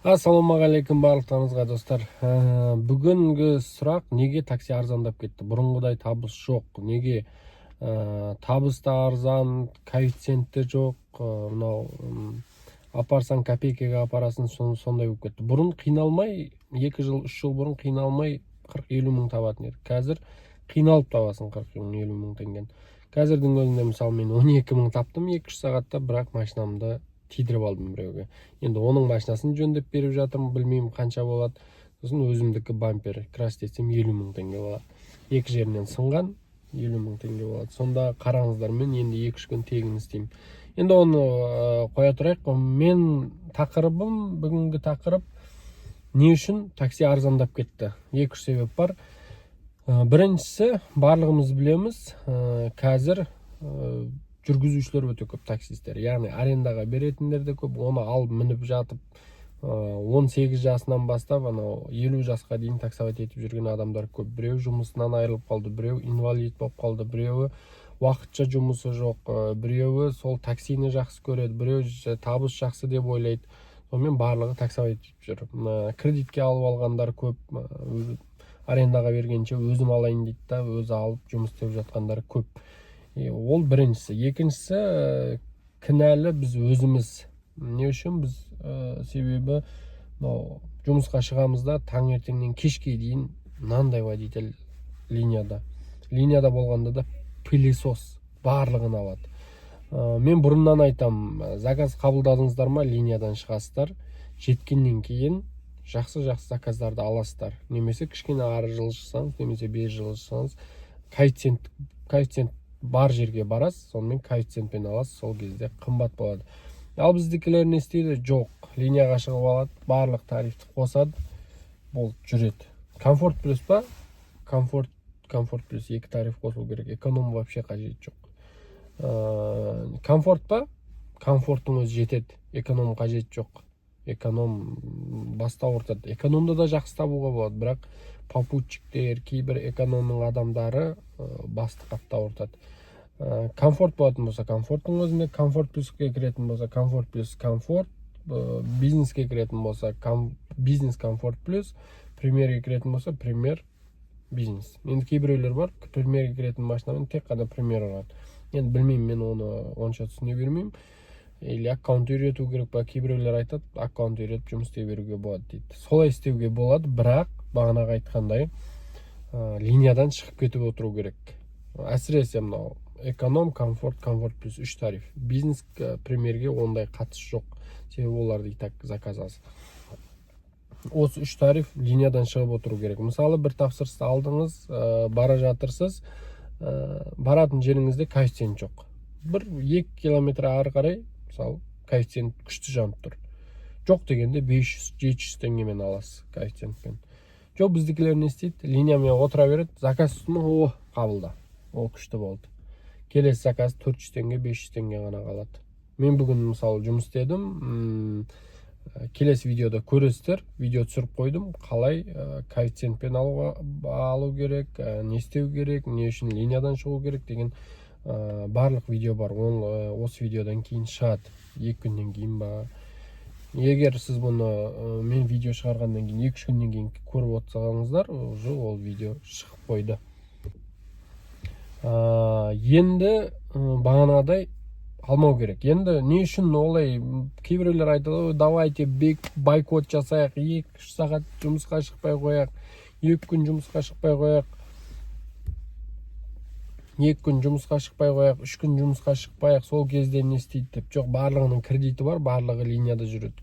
Ассалаумағалейкум барлықтарыңызға, достар! Бүгінгі сұрақ: неге такси арзандап кетті, бұрынғыдай табыс жоқ? Неге табыс та арзан, коэффициент те жоқ? Мынау апарсаң, копейкаға апарасың, сондай болып кетті. Бұрын қиналмай, 2 жыл, 3 жыл бұрын қиналмай 40-50 мың табатын едік. Қазір қиналып табасың 40 мың, 50 мың теңгені. Қазірдің өзінде, мысалы, мен 12 мың таптым 2-3 сағатта, бірақ машинамды тидіріп алдым біреуге. Енді оның машинасын жөндеп беріп жатырмын, білмеймін, қанша болады. Сосын өзімдікі бампер красить етсем, 50 мың теңге болады. Екі жерінен сынған, 50 мың теңге болады. Сонда қараңыздар, мен енді 2-3 күн тегін істеймін. Енді оны қоя тұрайық. Мен тақырыбым, бүгінгі тақырып: не үшін такси арзандап кетті? Екі үш себеп бар. Біріншісі, барлығымыз білеміз, қазір жүргізушілер өте көп, таксисттер, яғни арендаға беретіндер де көп. Оны алып мініп жатып, 18 жасынан бастап анау 50 жасқа дейін таксовать етіп жүрген адамдар көп. Біреу жұмысынан айырылып қалды, біреу инвалид болып қалды, біреуі уақытша жұмысы жоқ, біреуі сол таксині жақсы көреді, біреу табыс жақсы деп ойлайды. Сонымен барлығы таксовать етіп жүр. Мына кредитке алып алғандар көп, арендаға бергенше өзім алайын дейді да, өзі алып жұмыс істеп жатқандар көп. И ол біріншісі. Екіншісі, кінәлі біз өзіміз. Не үшін біз? Себебі мынау жұмысқа шығамыз да, таңертеңнен кешке дейін мынандай водитель линияда болғанда да пылесос барлығын алады. Мен бұрыннан айтам: заказ қабылдадыңыздар ма, линиядан шығасыздар, жеткеннен кейін жақсы жақсы заказдарды аласыздар. Немесе кішкене ары жылжысаңыз, немесе бері жылжысаңыз, коэффициент бар жерге барасыз, сонымен коэффициентпен аласыз, сол кезде қымбат болады. Ал біздікілер не істейді? Жоқ, линияға шығып алады, барлық тарифті қосады, болды, жүреді. Комфорт плюс па? Комфорт, комфорт плюс екі тариф қосылу керек, эконом вообще қажет жоқ. Комфорт па? Комфорттың өзі жетеді, эконом қажет жоқ. Эконом басты ауыртады. Экономда да жақсы табуға болады, бірақ попутчиктер, кейбір экономның адамдары басты қатты ауыртады. Комфорт болатын болса, комфорттың өзінде комфорт плюске кіретін болса, комфорт плюс комфорт, бизнеске кіретін болса, бизнес комфорт плюс, премьерге кіретін болса, премьер бизнес. Енді кейбіреулер бар, премьерге кіретін машинамен тек қана премьер ұрады. Енді білмеймін, мен оны онша түсіне бермеймін. Или аккаунт үйрету керек па? Кейбіреулер айтады, аккаунт үйретіп жұмыс істей беруге болады дейді. Солай істеуге болады, бірақ бағанағы айтқандай, линиядан шығып кетіп отыру керек. Әсіресе мынау эконом, комфорт, комфорт плюс, үш тариф. Бизнес, премьерге ондай қатысы жоқ, себебі оларды и так заказ аз. Осы үш тариф линиядан шығып отыру керек. Мысалы, бір тапсырысты алдыңыз, бара жатырсыз, баратын жеріңізде коэффициент жоқ, 1-2 километр ары қарай, мысалы, коэффициент күшті жанып тұр. Жоқ дегенде 500-700 теңгемен аласыз коэффициентпен. Жоқ, біздікілер не істейді? Линиямен отыра береді. Заказ түсті ма? О, қабылда, ол күшті болды. Келесі заказ 400 теңге, 500 теңге ғана қалады. Мен бүгін, мысалы, жұмыс істедім. Келесі видеода көресіздер, видео түсіріп қойдым, қалай коэффициентпен алуға, алу керек, не істеу керек, не үшін линиядан шығу керек деген барлық видео бар. Ол осы видеодан кейін шығады, 2 күннен кейін ба. Егер сіз бұны мен видео шығарғаннан кейін 2-3 күннен кейін көріп отырсаңыздар, уже ол видео шығып қойды. Енді бағанағыдай алмау керек. Енді не үшін олай? Кейбіреулер айтады: «Ой, давайте бойкот жасайық, 2-3 сағат жұмысқа шықпай қояйық, 2 күн жұмысқа шықпай қояйық, 2 күн жұмысқа шықпай қояйық, 3 күн жұмысқа шықпайық, сол кезде не істейді?» – деп. Жоқ, барлығының кредиті бар, барлығы линияда жүреді.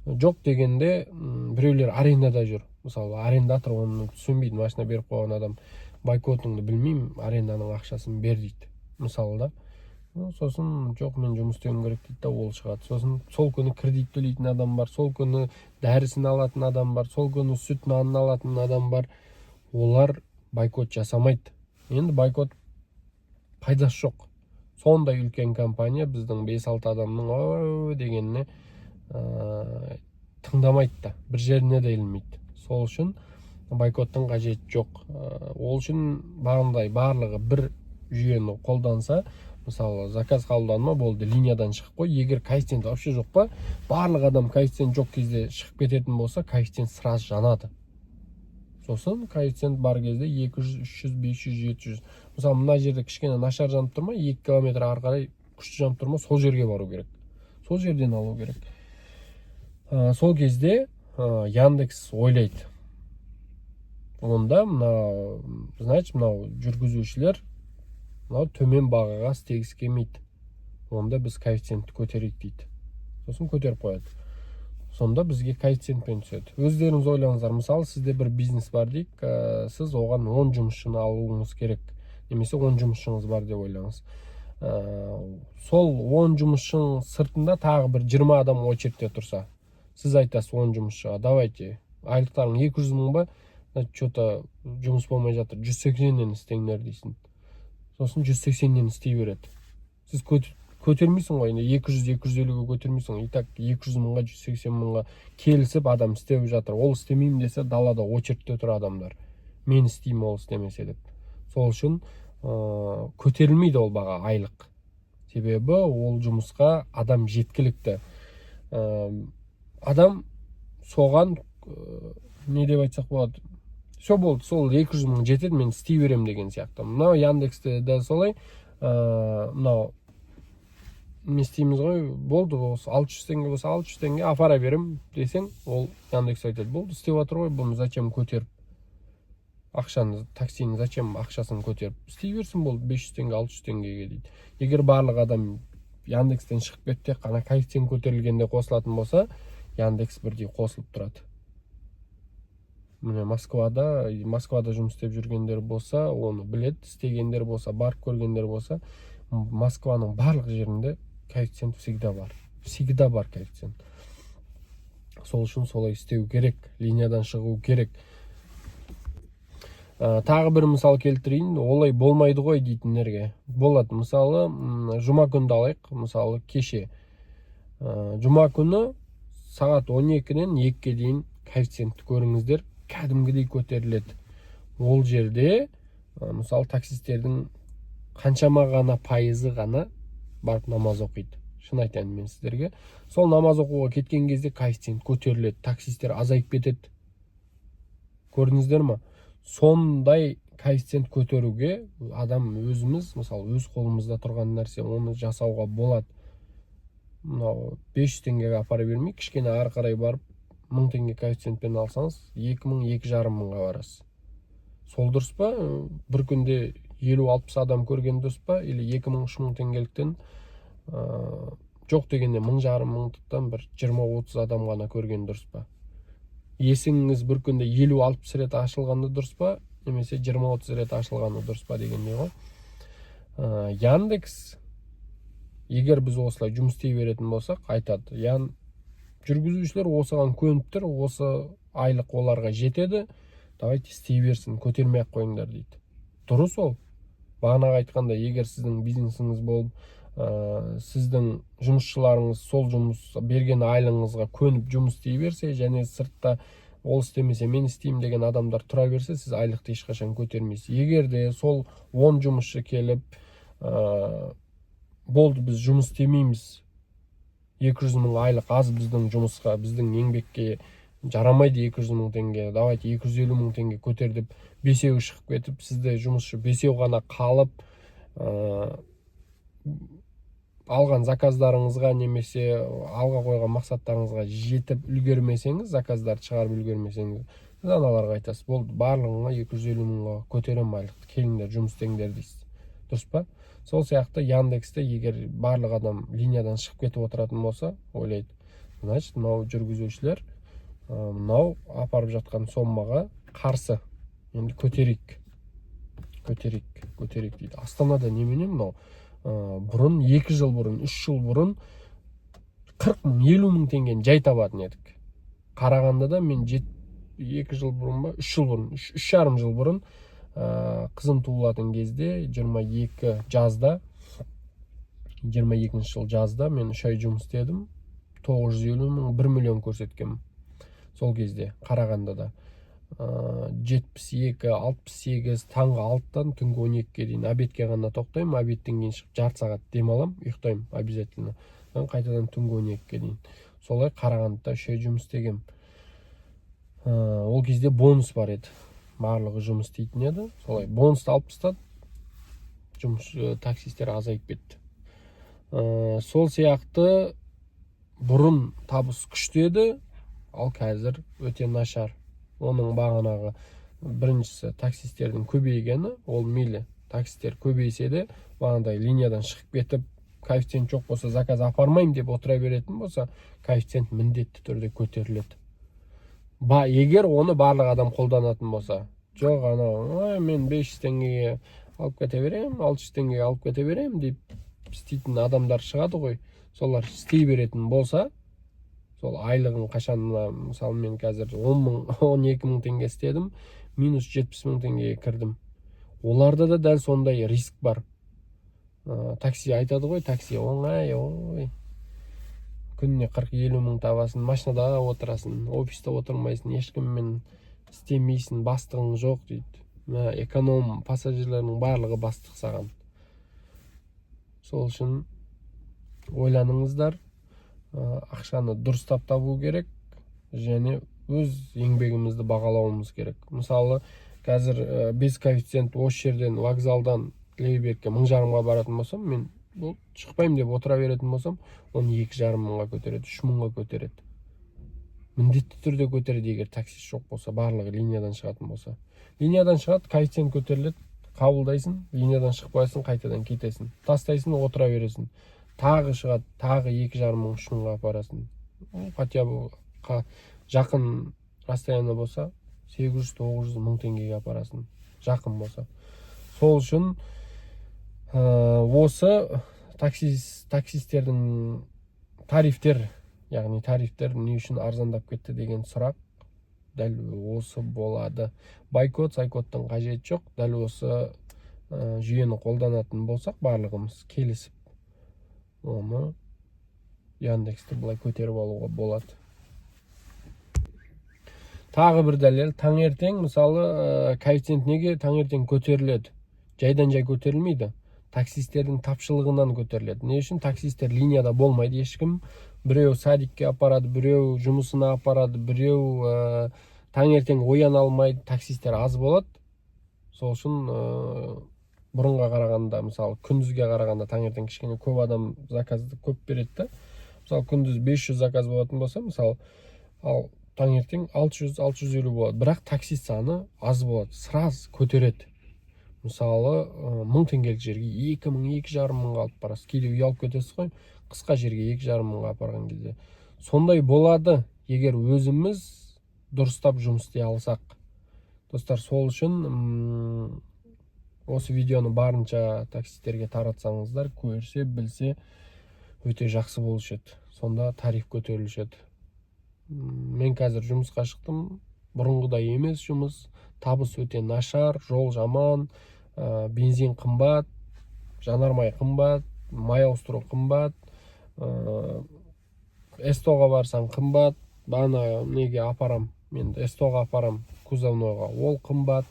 Жоқ дегенде біреулер арендада жүр. Мысалы, арендатор оны түсінбейді. Машина беріп қойған адам: «Бойкотыңды білмеймін, аренданың ақшасын бер», – дейді, мысалы, да. Ну, сосын: «Жоқ, мен жұмыс істеуім керек», – дейді да, ол шығады. Сосын сол күні кредит төлейтін адам бар, сол күні дәрісін алатын адам бар, сол күні сүт нанын алатын адам бар. Олар бойкот жасамайды. Енді бойкот пайдасы жоқ. Сондай үлкен компания біздің 5-6 адамның «ой» дегеніне тыңдамайды да, бір жеріне де ілінбейді. Сол үшін бойкоттың қажеті жоқ. Ол үшін бағандай барлығы бір жүйені қолданса, Мысалы, заказ қабылдады ма, болды, линиядан шығып қой. Егер коэффициент вообще жоқ па, барлық адам коэффициент жоқ кезде шығып кететін болса, коэффициент сразу жанады. Сосын коэффициент бар кезде 200, 300, 500, 700. Мысалы, мына жерде кішкене нашар жанып тұр ма, 2 километр ары қарай күшті жанып тұр ма, сол жерге бару керек, сол жерден алу керек. Сол кезде Яндекс ойлайды: онда мына, значит, мынау жүргізушілер мынау төмен бағаға істегісі келмейді, онда біз коэффициентті көтерейік дейді. Сосын көтеріп қояды, сонда бізге коэффициентпен түседі. Өздеріңіз ойлаңыздар. Мысалы, сізде бір бизнес бар дейік, сіз оған 10 жұмысшыны алуыңыз керек немесе 10 жұмысшыңыз бар деп ойлаңыз. Сол 10 жұмысшының сыртында тағы бір 20 адам очередьте тұрса, сіз айтасыз 10 жұмысшыға: «Давайте, айлықтарың 200 мың ба, че-то жұмыс болмай жатыр, 180-нен істеңдер», — дейсің. Сосын 180-нен істей береді. Сіз көтермейсің ғой енді, 200, 250-ге көтермейсің ғой. И так 200 мыңға, 180 мыңға келісіп адам істеп жатыр. Ол істемеймін десе, далада очередьте тұр адамдар, мен істеймін ол істемесе деп. Сол үшін көтерілмейді ол баға, айлық, себебі ол жұмысқа адам жеткілікті. Адам соған, не деп айтсақ болады, все, болды, сол 200 мың жетеді, мен істей беремін деген сияқты. Мынау Яндексте де солай. Мынау не істейміз ғой, болды, осы 600 теңге болса, 600 теңге апара беремін десең, ол Яндекс айтады: «Болды, істеп жатыр ғой, бұны зачем көтеріп ақшаны, таксині зачем ақшасын көтеріп, істей берсін, болды, 500 теңге, 600 теңгеге», — дейді. Егер барлық адам Яндекстен шығып кетіп, тек қана коэффициент көтерілгенде қосылатын болса, Яндекс бірдей қосылып тұрады. Міне, Москвада жұмыс істеп жүргендер болса, оны біледі, істегендер болса, барып көргендер болса, Москваның барлық жерінде коэффициент всегда бар, всегда бар коэффициент. Сол үшін солай істеу керек, линиядан шығу керек. Тағы бір мысал келтірейін, олай болмайды ғой дейтіндерге. Болады. Мысалы, жұма күнді алайық. Мысалы, кеше, жұма күні сағат 12-ден 2-ге дейін коэффициентті көріңіздер, кәдімгідей көтеріледі. Ол жерде, мысалы, таксистердің қаншама ғана пайызы ғана барып намаз оқиды. Шын айтайын мен сіздерге, сол намаз оқуға кеткен кезде коэффициент көтеріледі, таксисттер азайып кетеді. Көрдіңіздер ма? Сондай коэффициент көтеруге адам өзіміз, мысалы, өз қолымызда тұрған нәрсе, оны жасауға болады. Мынау 500 теңгеге апара бермей, кішкене ары қарай барып, 1000 теңге коэффициентпен алсаңыз, 2000, 2,5 мыңға барасыз. Сол дұрыс па? Бір күнде 50-60 адам көрген дұрыс па или 2000, 3000 теңгеліктен, жоқ дегенде 1500-мыңдықтан бір 20-30 адам ғана көрген дұрыс па? Есігіңіз бір күнде 50-60 рет ашылғаны дұрыс па немесе 20-30 рет ашылғаны дұрыс па дегендей ғой. Яндекс, егер біз осылай жұмыс істей беретін болсақ, айтады: «Ян, жүргізушілер осыған көніп тұр, осы айлық оларға жетеді, давайте істей берсін, көтермей ақ қойыңдар», — дейді. Дұрыс. Ол бағанағы айтқандай, егер сіздің бизнесіңіз болып, сіздің жұмысшыларыңыз сол жұмыс берген айлығыңызға көніп жұмыс істей берсе және сыртта ол істемесе, мен істеймін деген адамдар тұра берсе, сіз айлықты ешқашан көтермейсіз. Егер де сол 10 жұмысшы келіп, «Болды, біз жұмыс істемейміз, 200 мың айлық аз біздің жұмысқа, біздің еңбекке жарамайды 200 мың теңге, давайте 250 мың теңге көтер», — деп бесеуі шығып кетіп, сізде жұмысшы бесеу ғана қалып, алған заказдарыңызға немесе алға қойған мақсаттарыңызға жетіп үлгермесеңіз, заказдарды шығарып үлгермесеңіз, сіз аналарға айтасыз: «Болды, барлығыңа 250 мыңға көтеремін айлықты, келіңдер, жұмыс істеңдер», — дейсіз. Дұрыс па? Сол сияқты Яндексте егер барлық адам линиядан шығып кетіп отыратын болса, ойлайды: значит, мынау жүргізушілер мынау апарып жатқан сомаға қарсы, енді көтерейік, көтерейік, көтерейік дейді. Астанада немене мынау, бұрын, 2 жыл бұрын, 3 жыл бұрын 40 мың, 50 мың теңгені жай табатын едік. Қарағандыда мен 2 жыл бұрын ба, 3 жыл бұрын, 3,5 жыл бұрын, қызым туылатын кезде, 22 жазда, 22-жыл жазда мен 3 ай жұмыс істедім, 950 мың, 1 миллион көрсеткенмін сол кезде Қарағандыда. 72, 68, таңғы 6-дан түнгі 12-ге дейін. Обедке ғана тоқтаймын. Обедтен кейін шығып, жарты сағат демаламын, ұйықтаймын обязательно. Содан қайтадан түнгі 12-ге дейін. Солай Қарағандыда 3 ай жұмыс істегенмін. Ол кезде бонус бар еді, барлығы жұмыс істейтін еді. Солай бонусты алып тастады, жұмыс таксисттер азайып кетті. Сол сияқты бұрын табыс күшті еді, ал қазір өте нашар. Оның бағанағы біріншісі таксистердің көбейгені. Ол мейлі, таксисттер көбейсе де, бағанағыдай линиядан шығып кетіп, коэффициент жоқ болса, заказ апармаймын деп отыра беретін болса, коэффициент міндетті түрде көтеріледі. Егер оны барлық адам қолданатын болса. Жоқ, анау «Ой, мен 500 теңгеге алып кете беремін, 600 теңгеге алып кете беремін» деп істейтін адамдар шығады ғой. Солар істей беретін болса, сол айлығын қашан, мына мысалы, мен қазір 10 000, 12 000 теңге істедім, минус 70 000 теңгеге кірдім. Оларда да дәл сондай риск бар. Такси айтады ғой, такси оңай, ой, күніне 40-50 мың табасың, машинада отырасың, офиста отырмайсың, ешкіммен істемейсің, бастығың жоқ дейді. Мына эконом пассажирлердің барлығы бастық саған. Сол үшін ойланыңыздар. Ақшаны дұрыстап табу керек және өз еңбегімізді бағалауымыз керек. Мысалы, қазір без коэффициент осы жерден, вокзалдан Левый берегке 1500-ға баратын болсам, мен бұл шықпаймын деп отыра беретін болсам, оны 2,5 мыңға көтереді, 3000-ға көтереді, міндетті түрде көтереді. Егер таксист жоқ болса, барлығы линиядан шығатын болса, линиядан шығады, коэффициент көтеріледі. Қабылдайсың, линиядан шығып қоясың, қайтадан кетесің, тастайсың, отыра бересің. Тағы шығады, тағы 2,5 мың, 3000-ға апарасың. Ну, хотя бы жақын расстояние болса, 800, 900, 1000 теңгеге апарасың жақын болса. Сол үшін осы таксистердің тарифтер, яғни тарифтер не үшін арзандап кетті деген сұрақ дәл осы болады. Бойкот сайкоттың қажеті жоқ. Дәл осы жүйені қолданатын болсақ, барлығымыз келісіп, оны Яндексті былай көтеріп алуға болады. Тағы бір дәлел: таңертең, мысалы, коэффициент неге таңертең көтеріледі? Жайдан жай көтерілмейді, таксистердің тапшылығынан көтеріледі. Не үшін? Таксисттер линияда болмайды ешкім: біреу садикке апарады, біреу жұмысына апарады, біреу таңертең ояна алмайды. Таксисттер аз болады. Сол үшін бұрынға қарағанда, мысалы, күндізге қарағанда таңертең кішкене көп адам заказды көп береді да. Мысалы, күндіз 500 заказ болатын болса, мысалы, ал таңертең 600, 650 болады, бірақ таксист саны аз болады. Сразу көтереді. Мысалы, 1000 теңгелік жерге 2000, 2,5 мыңға алып барасыз. Кейде ұялып кетесіз ғой қысқа жерге 2,5 мыңға апарған кезде. Сондай болады, егер өзіміз дұрыстап жұмыс істей алсақ, достар. Сол үшін осы видеоны барынша таксистерге таратсаңыздар, көрсе, білсе, өте жақсы болушы еді. Сонда тариф көтерілуші еді. Мен қазір жұмысқа шықтым, бұрынғыдай емес жұмыс, табыс өте нашар, жол жаман, бензин қымбат, жанармай қымбат, май ауыстыру қымбат, СТО-ға барсаң, қымбат. Бағана неге апарам енді, СТО-ға апарам, кузовнойға, ол қымбат.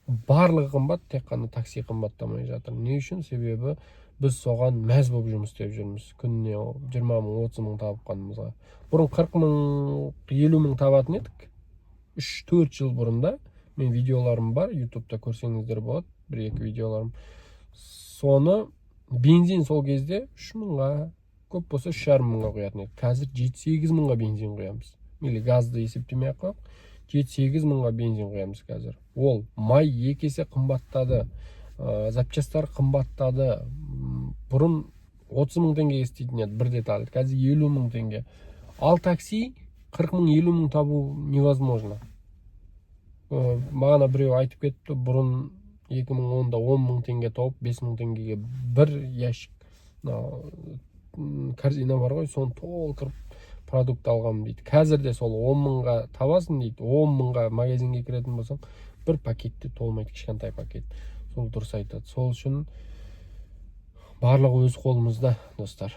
Барлығы қымбат, тек қана такси қымбаттамай жатыр. Не үшін? Себебі біз соған мәз болып жұмыс істеп жүрміз. Күніне 20 мың, 30 мың тапқанымызға. Бұрын 40 мың, 50 мың табатын едік 3-4 жыл бұрын да. Мен видеоларым бар Ютубта, көрсеңіздер болады, бір екі видеоларым. Соны бензин сол кезде 3000-ға, көп болса 3,5 мыңға құятын едік. Қазір 7-8 мыңға бензин құямыз. Или газды есептемей ақ қояйық, 7-8 мыңға бензин құямыз қазір. Ол май екі есе қымбаттады, запчастьтар қымбаттады. Бұрын 30 мың теңгеге істейтін еді бір деталь, қазір 50 мың теңге. Ал такси 40 мың, 50 мың табу невозможно. Бағана біреу айтып кетті, бұрын 2010-да 10 мың теңге тауып, 5000 теңгеге бір ящик, мынау корзина бар ғой, соны толтырып продукт алғанмын дейді. Қазір де сол 10 мыңға табасың дейді. 10 мыңға магазинге кіретін болсаң, бір пакет те толмайды, кішкентай пакет. Сол дұрыс айтады. Сол үшін барлығы өз қолымызда, достар,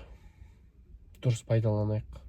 дұрыс пайдаланайық.